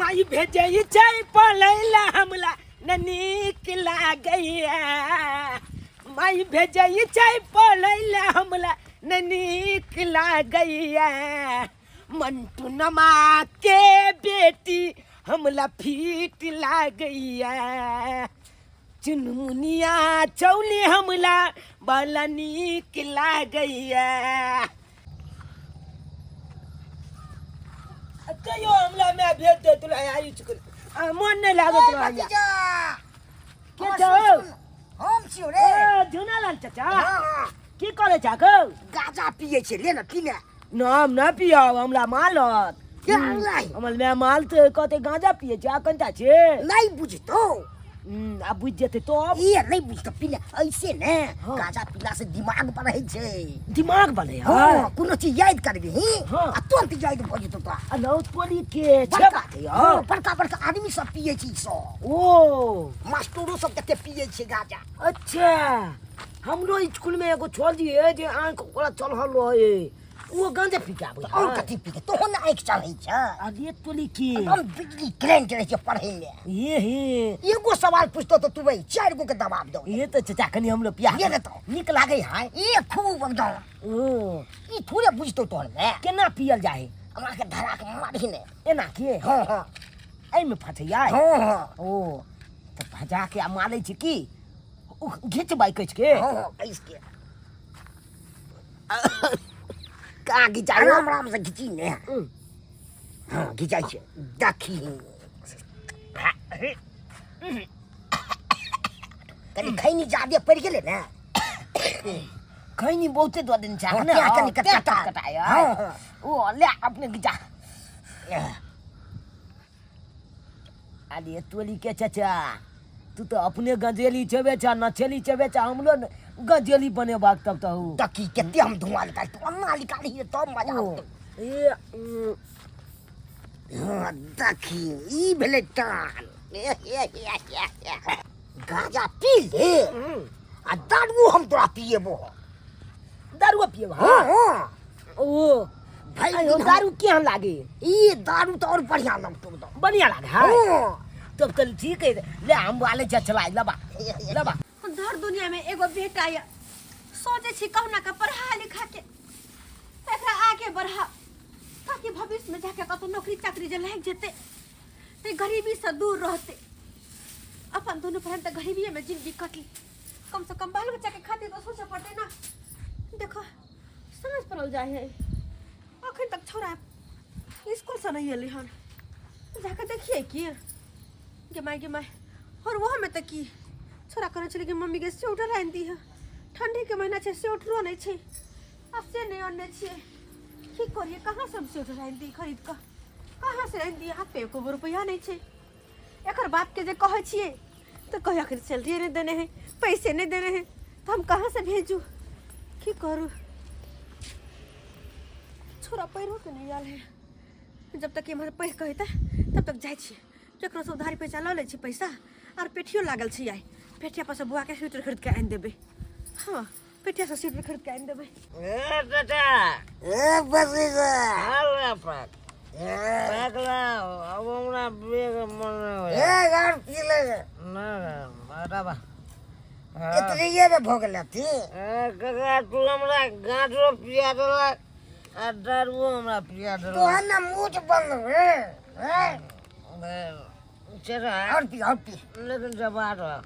माई भेजै छै पढ़ै हमरा न नीक लागैया। माई भेजै छै पढ़ै हमरा न नीक लागैया। मंटू नमा के बेटी हमरा फीट लागैया। चुनमुनिया चौली हमरा बड़ा नीक लागैया। कहियो हमरा माय भेज दे तोरा आई चुकल आ मन नहीं लागत ए, रहैया। भतीजा! के हाँ, छौ? सुन, सुन, हम छियौ रे। ए, झुनालाल चाचा। हाँ, हाँ। की करै छा गौ? गाजा पियै छै, ले न पी ले। न, हम न पियब, हमरा मालत। के आनलै? हमर माय माल तऽ कहतै गांजा पियै छै, अखन ता छै। नहि बुझतौ। आब बुझि जेतै तब। ई नहि बुझतौ, पी ले। ऐसे ने हाँ। गांजा पीला से दिमाग बढ़ै छै। दिमाग बढ़ै है? हाँ, कोनो चीज याद करबिही हाँ। आ तुरंत याद भऽ जेतौ तोरा। आ लौ तोरी के छे बड़का बात है। हाँ, बड़का बड़का आदमी सब पियै छै ई सब। ओ मास्टरो सब कते पियै छै गांजा। अच्छा, हमरो स्कूल में एगो छोल जी है जे आंख ओकरा चढ़ल रहे, ओ गांजा पी के आबै और है। कथी पी के तोहो ने आंखि चढ़ै छै। अरे तोरी के एकदम बिजली करेंट रहै छै पढ़ै में। ये हे एगो सवाल पूछतो तो तू भाई चारि गो के दबाब दो। ये तो चाचा कनी हमरो पिया ये ने तो नीक लागै है। ये खूब एकदम। ओ ई थोड़े बुझतो तोहर में केना पियल जाए? हमरा के धरा के मारही ने। एना के? हाँ, हाँ। एहिमे फटैया? हाँ, हाँ। ओ तऽ भजा के आ मारै छै की ओ घिचबै कचि के? हाँ, हाँ, कइस के। कहाँ घिचाइ? आराम आराम से घिची ने। हाँ, घिचाइ छै। देखी। कनी खैनी जादे पड़ि गेलै ने। खैनी बहुते दऽ देने छै हाँ, ने। तें कनी तें कटकटा। कटकटाइ। हाँ, हाँ। ओ ले अपने घिचा। अरे तोली के चचा, तू तो अपने गंजेली छेबे छा, नचेली छेबे छा, हमरो न गंजेली बनेबाक तब तो हूँ। देखी कते हम धुआं निकाल, तू अन्ना निकाली तब मजा ओ, औतौ। ए, हाँ, देखी ई भेलै टान। गांजा पी ले आ दारू हम तोरा पिएबो। दारू पिएबो? हाँ, हाँ। ओ भाई, अयो, दारू केहन लागे? ई दारू तो और बढ़िया लगतो एकदम। बढ़िया लागे है? हाँ। तब तो ठीक है, ले हम वाले जा चला लबा लबा। धर दुनिया में एगो बेटा या सोचे छी कहुना के पढ़ा लिखा के एकरा आगे बढ़ा ताकि भविष्य में जाके कतौ नौकरी चाकरी जे लागि जेते ते गरीबी से दूर रहते। अपन दोनों बहन त गरीबी में जिंदगी कटली, कम से कम बाल बच्चा के खातिर तो सोचे पड़ते ना। देखो समझ पड़ल जाए है, अखन तक छोरा स्कूल से नहीं एलै हन, जाके देखिए की गे माय गे माय। और वो हमें तक की छोरा कहने छलै कि मम्मी के स्वेटर आनि दी है, ठंडी के महीना छै स्वेटरो नहीं छै आ से नहीं अनने छियै, की करिए कहाँ से हम स्वेटर आनि दी खरीद कऽ, कहाँ से आनि दी, हाथ पे एको रुपया नहीं छै। एकर बाप के जे कहै छियै तऽ कहै अखन सैलरी नहीं देने है, पैसे नहीं देने है, तो हम कहाँ से भेजू, की करू। छोरा पढ़ो के नहीं आयल है, जब तक एम्हर पढ़ि कऽ हेतै तब तक जाइ छियै केकरो से उधारी पैसा लऽ लै छी पैसा, आर पेठियो लागल छै आइ, पेठिया पर से बौआ के स्वेटर खरीद के आनि देबै। हाँ पेठिया से स्वेटर खरीद के आनि देबै। ए चाचा। ए बसीजा। हाल पाक। पाकला, अब हमरा बेग मन नहीं होया। ए यार पी ले। ना ना बाबा। इतने ये में भोग लेती। ए काका तू हमरा गांजो पिया देलक आ दारुओ हमरा पिया देलक। तोहर ना मुँह बंद रे। चचा। और पी, और पी। लेकिन जवाब रह।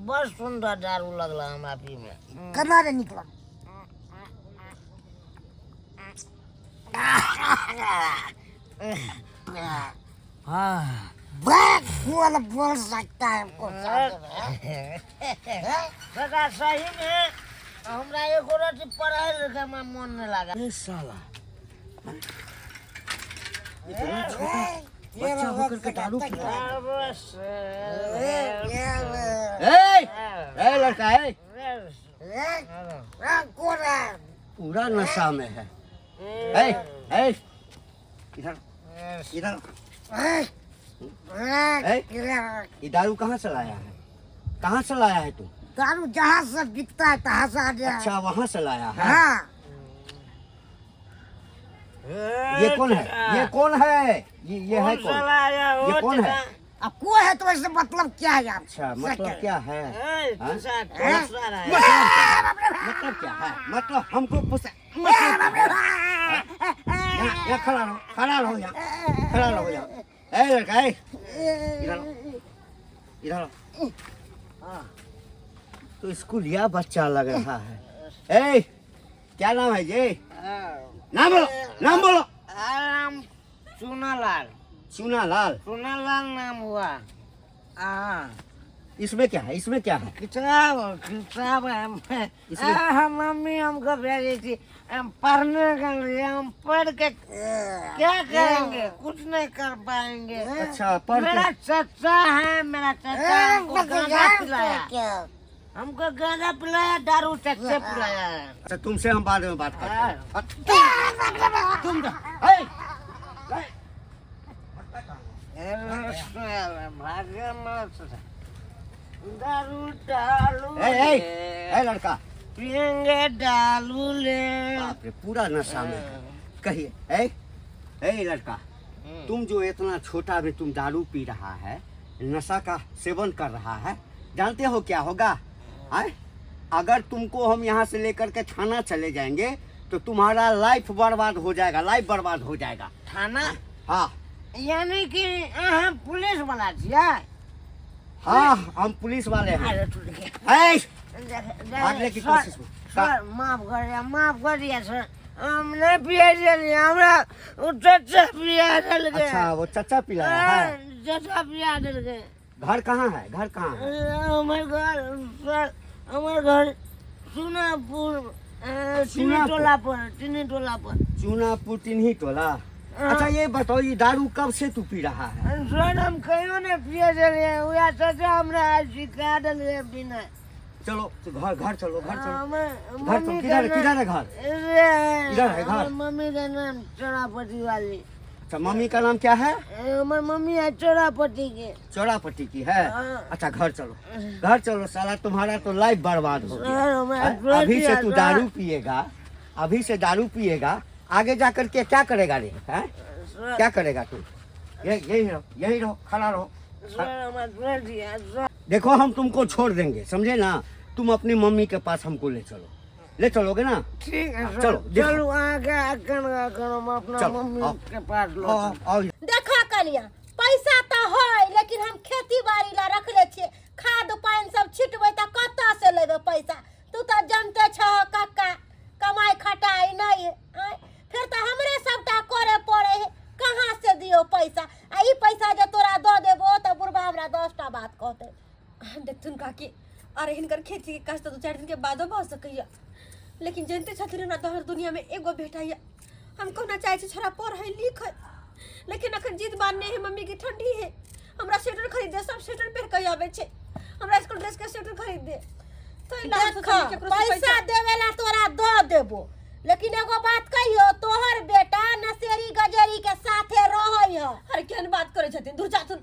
बड़ सुंदर दारू लगला हमरा पी में। कना रे निकल। हाँ। बैक बोल बोल सकता है हमको। काका सही में हमरा एको रति पढ़ाई लिखाई में मन नहीं लगा। ए साला इतना छोटा बच्चा होकर के दारू पी रहा है। ए, ए लड़का, ए। पूरा नशा में है। ए, ए, इधर, इधर। ए, ये दारू कहाँ से लाया है? कहाँ से लाया है तू? दारू जहाँ से बिकता है तहाँ से आ गया। अच्छा, वहाँ से लाया है। हाँ। ये कौन है, ये कौन है, ये है कौन, ये कौन है? अब को है तो इससे मतलब क्या है यार? अच्छा मतलब क्या है? हाँ? मतलब क्या है? मतलब हमको पूछ, मतलब क्या है? यहाँ यहाँ खड़ा रहो, खड़ा रहो, यहाँ खड़ा रहो यहाँ। ए लड़का, ए इधर आओ, इधर आओ। तो स्कूलिया बच्चा लग रहा है। ए क्या नाम है ये? नाम बोलो, नाम बोलो। नाम चूनालाल। चूनालाल। चूनालाल नाम हुआ। हाँ। इसमें क्या है, इसमें क्या है? किताब, किताब है। इसमें- हम मम्मी हमको भेजी थी हम पढ़ने के लिए। हम पढ़ के क्या करेंगे, कुछ नहीं कर पाएंगे। अच्छा पढ़ के- मेरा चचा है, मेरा चचा हमको गांजा पिलाया, हमको गांजा पिलाया, दारू चचे पिलाया है। अच्छा तुमसे हम बाद में बात करते हैं। तुम ए, दारू डालू ए, ए, ए लड़का पियेंगे डालू ले। बाप रे पूरा नशा में है। कहिए ए, ए लड़का, तुम जो इतना छोटा में तुम दारू पी रहा है, नशा का सेवन कर रहा है, जानते हो क्या होगा? आए? अगर तुमको हम यहाँ से लेकर के थाना चले जाएंगे तो तुम्हारा लाइफ बर्बाद हो जाएगा, लाइफ बर्बाद हो जाएगा। थाना? हाँ। यानी कि अहाँ पुलिस वाला छियै? हाँ हम पुलिस वाले हैं। अरे टूट गया। ए, भागने की कोशिश मत। सर माफ कर दिया, माफ कर दिया सर, हम नहीं पिए चलिए, हमरा वो चचा पिया देलकै। अच्छा वो चचा पिलाया है। चचा पिया देलकै। घर कहाँ है, घर कहाँ है? हमारे घर सर, हमारे घर चुनापुर, चिन्ही टोला पर, चिन्ही टोला पर। चुनापुर चिन्ही टोला। अच्छा ये बताओ ये दारू कब से तू पी रहा है? सर हम कहियो नहीं पिए चलिए, वह चचा हमरा सिखा देलकै पीना। चलो तो घर, घर चलो, घर चलो, घर चलो। मम्मी किधर है, का किधर है घर? इधर है घर। मम्मी का नाम चौरापति वाली। अच्छा मम्मी का नाम क्या है? हमारी मम्मी है चौरापति के। चौरापट्टी की है। हाँ। अच्छा घर चलो, घर चलो। साला तुम्हारा तो लाइफ बर्बाद हो गया। सर, हमारा हाँ? अभी से तू सर। दारू पिएगा, अभी से दारू पिएगा, आगे जाकर के क्या करेगा रे? हैं? सर, क्या करेगा तू? यही रहो, यही रहो, खड़ा रहो। सर, हमारा छोड़ दिया, सर। देखो हम तुमको छोड़ देंगे, समझे ना? तुम अपनी मम्मी के पास हमको ले चलो, ले चलोगे ना? ठीक है सर। चलो, देखो। चलो आगे आगे आगे हम अपना चलो, मम्मी आओ। के पास लो। आओ, आओ। देखो कनिया पैसा तो है लेकिन हम खेती बाड़ी ला रखले छियै, खाद पानि सब छिटबै तऽ कतऽ से लेबै पैसा? तू तऽ जानते छह कक्का कमाई खटाई नहीं है, फिर तऽ हमरे सबटा करे पड़े है, कहाँ से दियो पैसा? आ ई पैसा जे तोरा दऽ देबो तऽ बुढ़बा हमरा 10टा बात कहतै। देखथुन काकी, अरे हिनकर खेती के काज तऽ 2-4 दिन के बादो भऽ सकैया, लेकिन जानते छथिन हमरा तोहर दुनिया में एगो बेटा या, हम कहना चाहे छी छोरा पढ़ै लिखै, लेकिन अखन जिद बांधने है मम्मी की ठंडी है, हमरा स्वेटर खरीद दे, सब स्वेटर पहिर के आबै छै, हमरा स्कूल ड्रेस के स्वेटर खरीद दे। तो एहि ला हम सोचलियै केकरो से पैसा देवे ला तोरा दऽ देबो, लेकिन एगो बात कहियो, तोहर बेटा नशेरी गजेरी के साथे रहै है। अरे केहन बात करै छथिन, दूर जाथुन।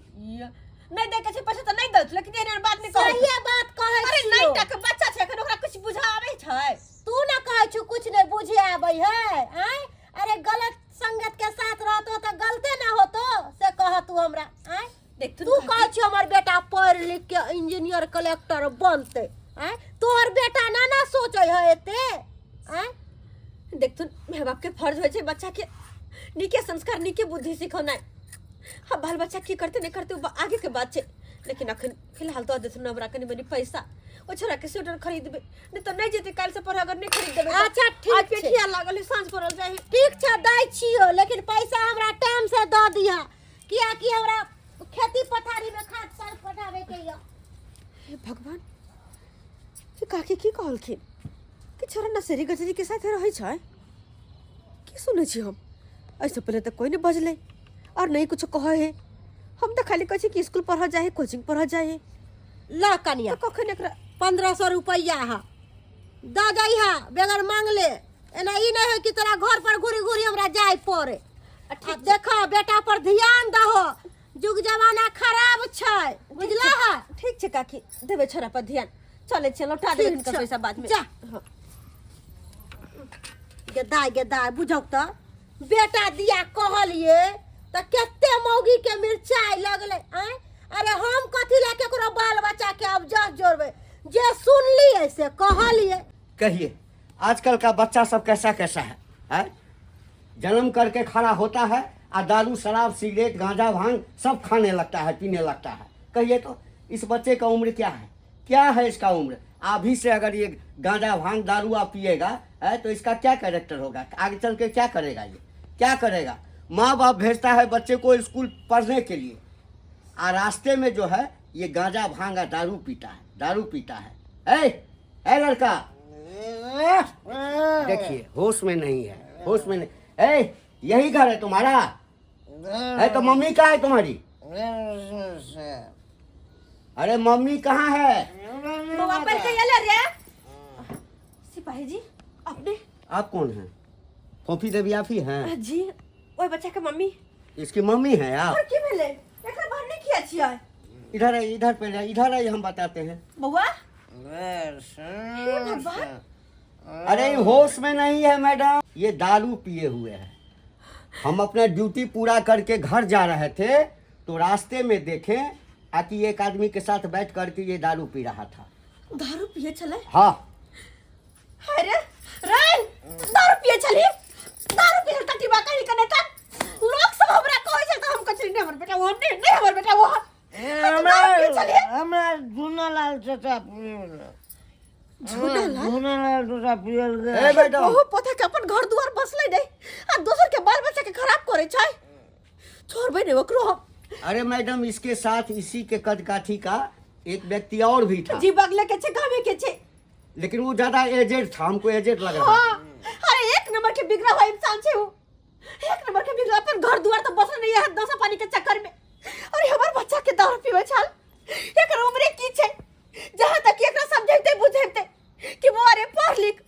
नहीं दै के छै पैसा तऽ नहीं दैत, लेकिन एहन बात नहीं कहै। सहिए बात कहै अरे छियौ। नहीं टाके बच्चा छै, एखन ओकरा किछु बुझा आबै छै। तू ना कहै छु कुछ नहीं बुझे आबै है, आँय? अरे गलत संगत के साथ रहतो तऽ गलते ना होतो, से कह तू हमरा, आँय? देख तू कहै छु हमर बेटा पढ़ लिख के इंजीनियर कलेक्टर बनतै, आँय? तोहर बेटा ना ना सोचै है एते, आँय? देख तू माय बाप के फर्ज होइ छै बच्चा के नीके संस्कार नीके बुद्धि सिखौनाइ। हाँ बाल बच्चा की करते नहीं करते वो आगे के बात छै, लेकिन अखन फिलहाल दऽ देथुन हमरा कनी मनी पैसा, ओ छोरा के स्वेटर खरीदबै, नहीं तऽ नहीं जेतै काल्हि से पढ़ अगर नहीं खरीद देबै। अच्छा ठीक छै, पेठिया लागल है, साँझ पड़ल जाइ है। ठीक छै दै छियौ, लेकिन पैसा हमरा टाइम से दऽ दिहऽ, कियाकि हमरा खेती पथारी में खाद पानि पटाबै के यऽ। हे भगवान, ई काकी की कहलखिन कि छोरा नशेरी गजरी के साथे रहै छै? की सुनै छी हम? एहिसँ पहिले तऽ कोइ नहि बजलै और नहीं कुछ कहै है। हम तऽ खाली कहै छी कि स्कूल पढ़ऽ जाइ है, कोचिंग पढ़ऽ जाइ है। ल कनिया, तऽ कखन एकरा 1500 रुपैआ है दऽ जइहा बगैर मांगले, एना ई नहीं है कि तोरा घर पर घूरी घूरी हमरा जाय पड़े। आ देख बेटा पर ध्यान दहो, जुग जमाना खराब छै, बुझला है? ठीक छै काकी, देबै छोरा पर ध्यान। चलै छियै, लौटा देबै हिनकर पैसा बाद में। जा। गे दाय, गे दाय, बुझौक तऽ बेटा दिया कहलिए तऽ कते मौगी के मिरचाइ लगलै। आँय, अरे हम कथी लए केकरो बाल बच्चा के अब जस जोड़बै, जे सुनलिए से कहलिए। कहिए आजकल का बच्चा सब कैसा कैसा है, है? जन्म करके खड़ा होता है और दारू शराब सिगरेट गांजा भांग सब खाने लगता है, पीने लगता है। कहिए तो इस बच्चे का उम्र क्या है, क्या है इसका उम्र? अभी से अगर ये गांजा भांग दारू आप पिएगा है तो इसका क्या कैरेक्टर होगा, आगे चल के क्या करेगा, ये क्या करेगा? माँ बाप भेजता है बच्चे को स्कूल पढ़ने के लिए और रास्ते में जो है ये गांजा भांग और दारू पीता है, दारू पीता है। ए, ए लड़का देखिए होश में नहीं है, होश में नहीं। ए यही घर है तुम्हारा है तो मम्मी कहाँ है तुम्हारी? अरे मम्मी कहाँ है? बौआ पढ़ के एले रे। सिपाही जी अपने आप कौन हैं? फोफी देवी आप ही हैं? जी, ओए बच्चा के मम्मी। इसकी मम्मी है आप? और की भेलै एकरा बाहर नहीं किया छियै? इधर आइए, इधर पे जाइए, इधर आइए, हम बताते हैं। बौआ हे भगवान, अरे होश में नहीं है मैडम, ये दारू पिए हुए है। हम अपना ड्यूटी पूरा करके घर जा रहे थे तो रास्ते में देखें आकि एक आदमी के साथ बैठ करके ये दारू पी रहा था। दारू पिए छलै? हाँ। अरे रे दारू पिए छली, दारू पिए टटीबा कहीं कने त लोग सब हमरा कहै छै त हम कहै छली नहीं हमर बेटा वो नहीं, नहीं हमर बेटा वो। हमरा झूनालाल चाचा पियल, झूनालाल? झूनालाल चाचा पियल ए मैडम, ओहो पता के अपन घर दुआर बसलै नहीं आ दोसर के बाल बच्चा के खराब करै छै, छोड़बै नहीं ओकरो हम। अरे मैडम इसके साथ इसी के कद काठी का एक व्यक्ति और भी था। जी बगले के छे, गावे के छे, लेकिन वो ज्यादा एजेड था, हमको एजेड लग रहा। हाँ, अरे एक नंबर के बिगड़ा हुआ इंसान छे वो, एक नंबर के बिगड़ा, अपन घर दुआर तो बसल नहीं है नशा पानी के चक्कर में। अरे हमार बच्चा के दारू पीवे छल, एकर उम्र की छे जहाँ तक एकरा समझेते बुझेते कि वो अरे पढ़ लिख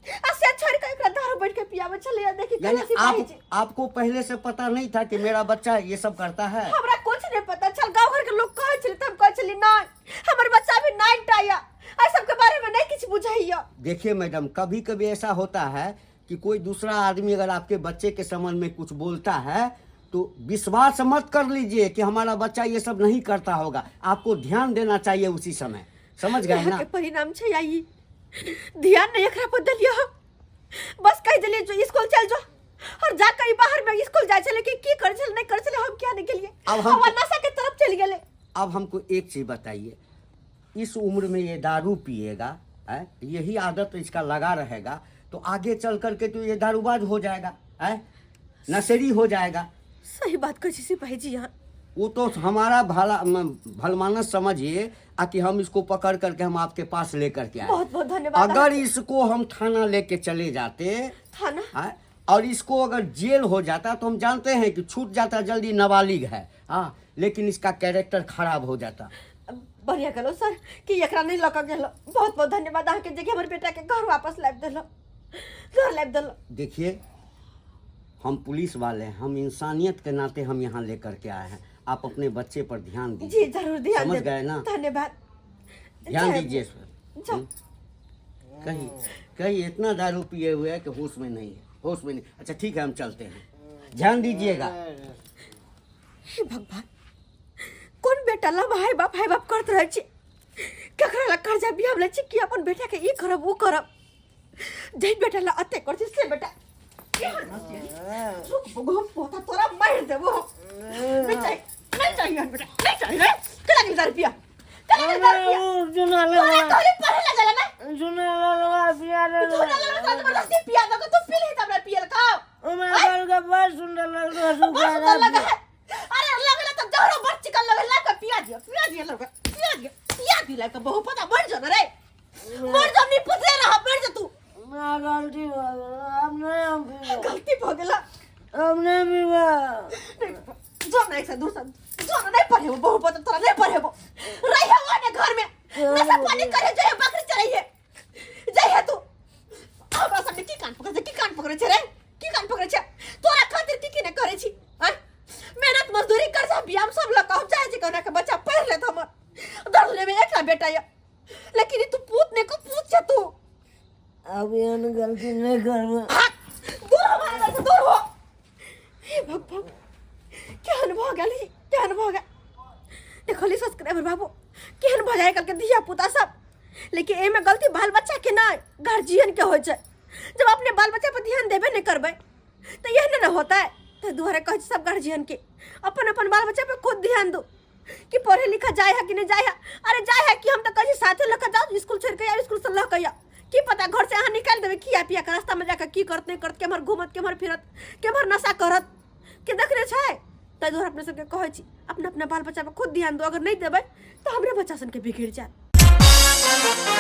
आ से छोड़ के एकरा दारू बैठ के पियावे छले। देखी यानी केना सिपाही आप जी। आपको पहले से पता नहीं था कि मेरा बच्चा ये सब करता है? हमरा कुछ नहीं पता छल, गांव घर के लोग कहै छले त हम कहै छली नहीं हमर बच्चा भी 9 टा या एहि सब के बारे में नहीं किछु बुझैया। देखिए मैडम, कभी कभी ऐसा होता है कि कोई दूसरा आदमी अगर आपके बच्चे के संबंध में कुछ बोलता है तो विश्वास मत कर लीजिए कि हमारा बच्चा ये सब नहीं करता होगा, आपको ध्यान देना चाहिए उसी समय, समझ गए ना? के परिणाम छै आई ध्यान नहीं एकरा पर देलियै हम, बस कहि देलियै जो स्कूल चल जो और जा कहीं बाहर में स्कूल जाय छलै कि की करै छलै नहीं करै छलै हम क्या नहीं गेलियै, अब हम हम नशा के तरफ चलि गेलै। अब हमको एक चीज बताइए, इस उम्र में ये दारू पिएगा है, यही आदत इसका लगा रहेगा तो आगे चल करके तो ये दारूबाज हो जाएगा है, नशेड़ी हो जाएगा। सही बात कहै छी सिपाही जी यहाँ। वो तो हमारा भला भलमानस समझिए आकि हम इसको पकड़ करके हम आपके पास लेकर के आए। बहुत बहुत धन्यवाद। अगर इसको हम थाना लेके चले जाते थाना हाँ, और इसको अगर जेल हो जाता तो हम जानते हैं कि छूट जाता जल्दी, नाबालिग है हाँ, लेकिन इसका कैरेक्टर खराब हो जाता। बढ़िया गेलो सर कि एकरा नहीं लऽ कऽ गेलो, बहुत बहुत धन्यवाद अहाँके जे कि हमर बेटा के घर वापस लाबि देलो, घर लाबि देलो। देखिए हम पुलिस वाले हैं, हम इंसानियत के नाते हम यहाँ लेकर के आए हैं, आप अपने बच्चे पर ध्यान दीजिए। जी जरूर ध्यान समझ देब। गए ना? धन्यवाद, ध्यान जय- दीजिए इस पर। जाओ। कहीं कहीं इतना दारू पिए हुए है कि होश में नहीं है, होश में नहीं। अच्छा ठीक है हम चलते हैं, ध्यान दीजिएगा। हे भगवान, कोन बेटा ला हाय बाप करत रहै छी, ककरा ला कर्जा बियाह लै छी कि अपन बेटा के ई करब ओ करब, जै बेटा ला अते कर छी से बेटा रुक पोता तोरा मारि देबो, नहीं चाहिए नहीं चाहिए बेटा नहीं चाहिए रे, केना गेल दारू पिया, केना गेल दारू पिया, तोरा कहली पढ़े ला गेला ना, झूनालाल पिया झूनालाल जबरदस्ती पिया दको, तू पी ले हमरा पियल खाओ, बड़ सुंदर लगल, बड़ सुंदर लगे है। अरे लगले तो जहरो बड़ चिकन लगे, ला के पिया दियो, पिया दियो लगे, पिया दियो, पिया दियो लगे, बहु पता मर जो रे, मर जो नहीं पुतले रहा, मर जो तू। ना गलती भ गेल, अब नहीं हम पीबो, गलती भ गेल, अब नहीं पीबो। जो ना एक से दूर से जो ना नहीं पढ़ेबो, बहु पता तोरा नहीं पढ़ेबो, रहिए वो ने घर में नशा पानी करे जो है बकरी चराइए जाइए तू। हमरा सब की कान पकड़े, की कान पकड़े छे रे, की कान पकड़े छे, तोरा खातिर की की ने करे छी, आय मेहनत मजदूरी कर जा बियाम सब लग हम चाहे छी कोना के बच्चा पढ़ लेत हमर दर्द लेबे एकटा बेटा या, लेकिन तू पूत ने को पूत छे तू। अब एहन गलती नहीं करबो। दूर हो हमारे घर से, दूर हो। देखली सब्सक्राइबर बाबू केहन भऽ जाय के धिया पुता सब। लेकिन एहिमे गलती बाल बच्चा के नहि, गार्जियन के होइ छै। जब अपने बाल बच्चा पर ध्यान देबे नहि करबै तऽ एहने ने होतै। ताहि दुआरे कहै छी सब गार्जियन के अपन अपन बाल बच्चा पर खुद ध्यान दू कि पढ़े लिखे जाय है कि नहीं जाय है। अरे जाय है कि हम तो कहै छी साथे लऽ कऽ जाउ, स्कूल छोड़ि कऽ आउ, स्कूल से लऽ कऽ आउ। की पता घर से अहाँ निकालि देबै खिया पिया कऽ, रास्तामे जाकऽ की करत नहि करत, केम्हर घूमत केम्हर फिरत, केम्हर नशा करत, के देखने छै। ताहि दुआरे अपने सबके कहै छी अपना अपना बाल बच्चा पर खुद ध्यान दू। अगर नहि देबै तऽ हमरे बच्चा सनके बिगड़ि जायत।